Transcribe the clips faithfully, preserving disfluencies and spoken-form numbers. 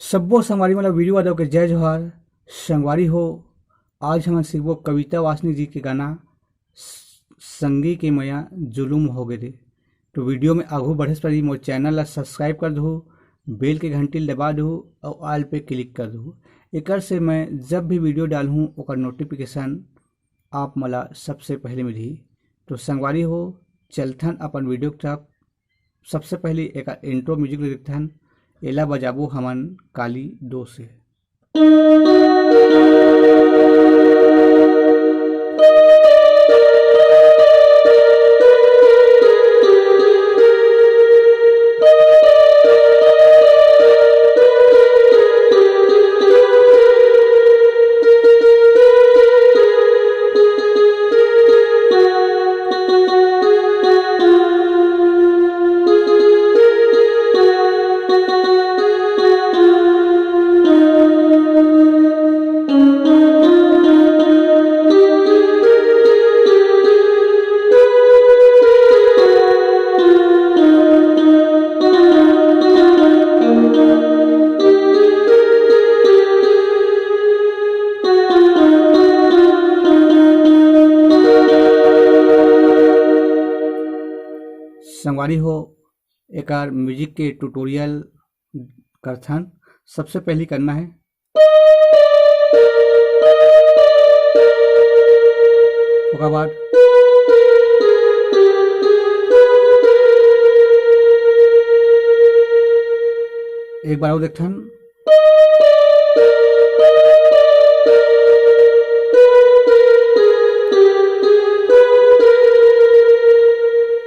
सब्बो संगवारी मन ला वीरू यादव के जय जोहार। संगवारी हो, आज हमन सीखबो कविता वासनिक जी के गाना स-, संगी के मया जुलुम होगे रे। तो वीडियो में आगू बढ़े से पहले मोर चैनल ला सब्सक्राइब कर दहू, बेल के घंटी ला दबा दहू और ऑल पे क्लिक कर दहू। एकर से मैं जब भी वीडियो डालहूँ ओकर नोटिफिकेशन आप मला सबसे पहले मिलही। तो संगवारी हो, चलथन अपन वीडियो की तरफ। सबसे पहले एक इंट्रो म्यूजिक ले देखथन, एला बजाबो हमन काली दो से। संगवारी हो, एकर म्यूजिक के ट्यूटोरियल करथन। सबसे पहली करना है, ओकर बाद एक बार और देखथन।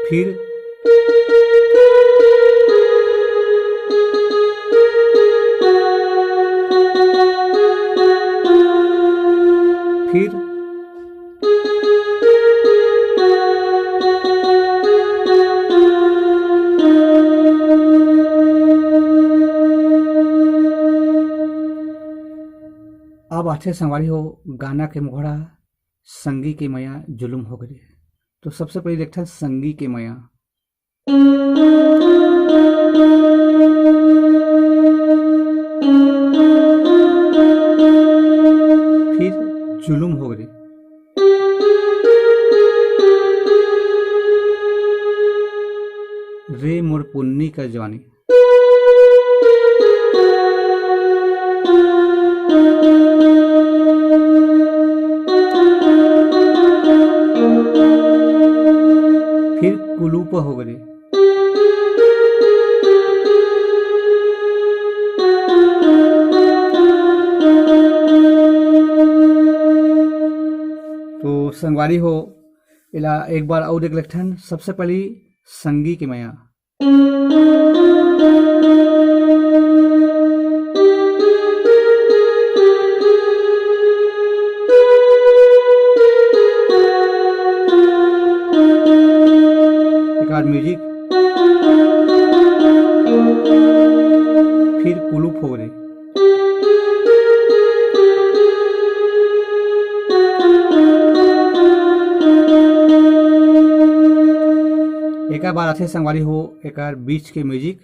फिर फिर अब आथे संगवारी हो गाना के मुखड़ा, संगी के मया जुलुम होगे रे। तो सबसे पहले देखथन संगी के मया। फिर जुलुम होगे रे। रे मोर पुन्नी का जवानी। फिर कुलूप होगे रे। तो संगवारी हो, एला एक बार अउ देख लेथन। सबसे पहली संगी के मया। एक बार म्यूजिक, फिर कुलूप होगे रे। एकर बाद आथे संगवारी हो एकर बीच के म्यूजिक।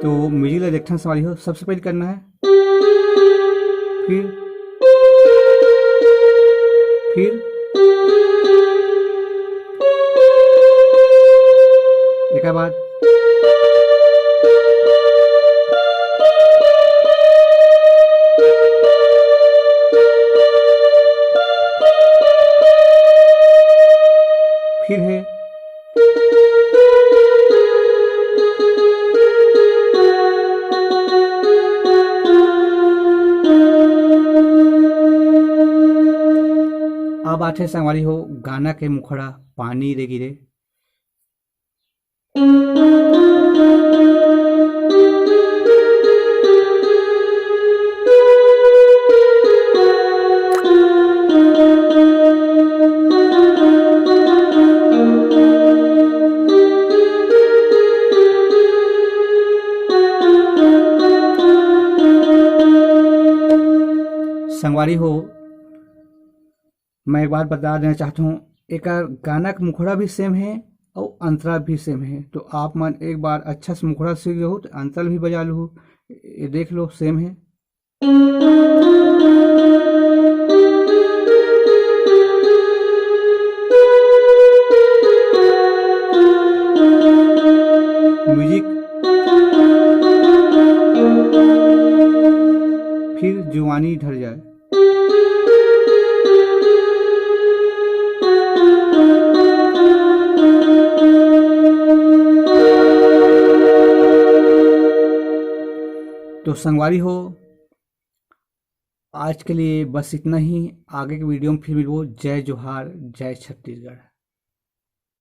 तो म्यूजिक ला देखथन संगवारी हो, सबसे पहले करना है, फिर, फिर एकर बाद फिर है। अब आथे संगवारी हो गाना के मुखड़ा पानी रे गिरे। संगवारी हो, मैं एक बात बता देना चाहता हूँ, एकर गाना के मुखड़ा भी सेम है और अंतरा भी सेम है। तो आप मन एक बार अच्छा से मुखड़ा सीख जाओ तो अंतरा भी बजा लो, ये देख लो, सेम है। म्यूजिक फिर जुवानी ढर जाए। तो संगवारी हो, आज के लिए बस इतना ही। आगे के वीडियो में फिर मिलबो। जय जोहार, जय छत्तीसगढ़।